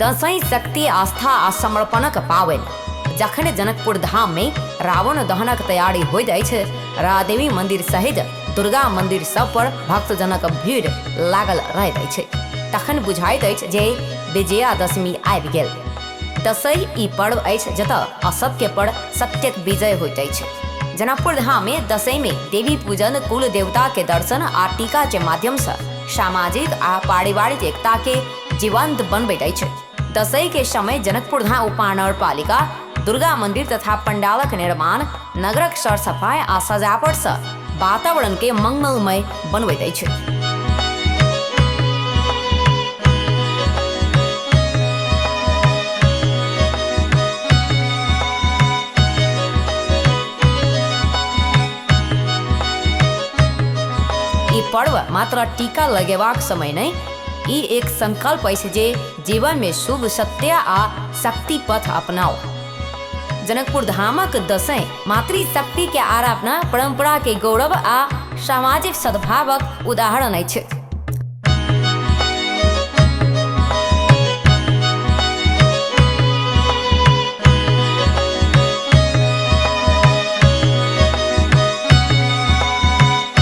दसैँ शक्ति, आस्था आ समर्पणक पाबनि। जखन जनकपुर धाम मे रावण दहनक तैयारी होइत अछि, रादेवी मंदिर सहित दुर्गा मंदिर सब पर भक्तजनक भीड़ लागल रहैत अछि, तखन बुझाइत अछि जे विजयादशमी आबि गेल। दसैँ ई पर्व अछि जतय असत्य पर सत्यक विजय होइत अछि। जनकपुर धाम मे दसैँ मे देवी पूजन, कुल देवता के दर्शन आ टीका के माध्यम सँ सामाजिक आ पारिवारिक एकता के जीवंत बनबैत अछि। दसैँ के समय जनकपुर धाम उपमहानगरपालिका दुर्गा मंदिर तथा पंडालक निर्माण, नगरक सर-सफाई आ सजावट सँ वातावरण के मंगलमय बनबैत अछि। ई पर्व मात्र टीका लगेबाक समय नहि, ई एक संकल्प अछि जे जीवन मे शुभ, सत्य आ शक्ति पथ अपनाउ। जनकपुर धामक दसैँ मातृशक्ति के आराधना, परंपरा के गौरव आ सामाजिक सद्भावक उदाहरण अछि।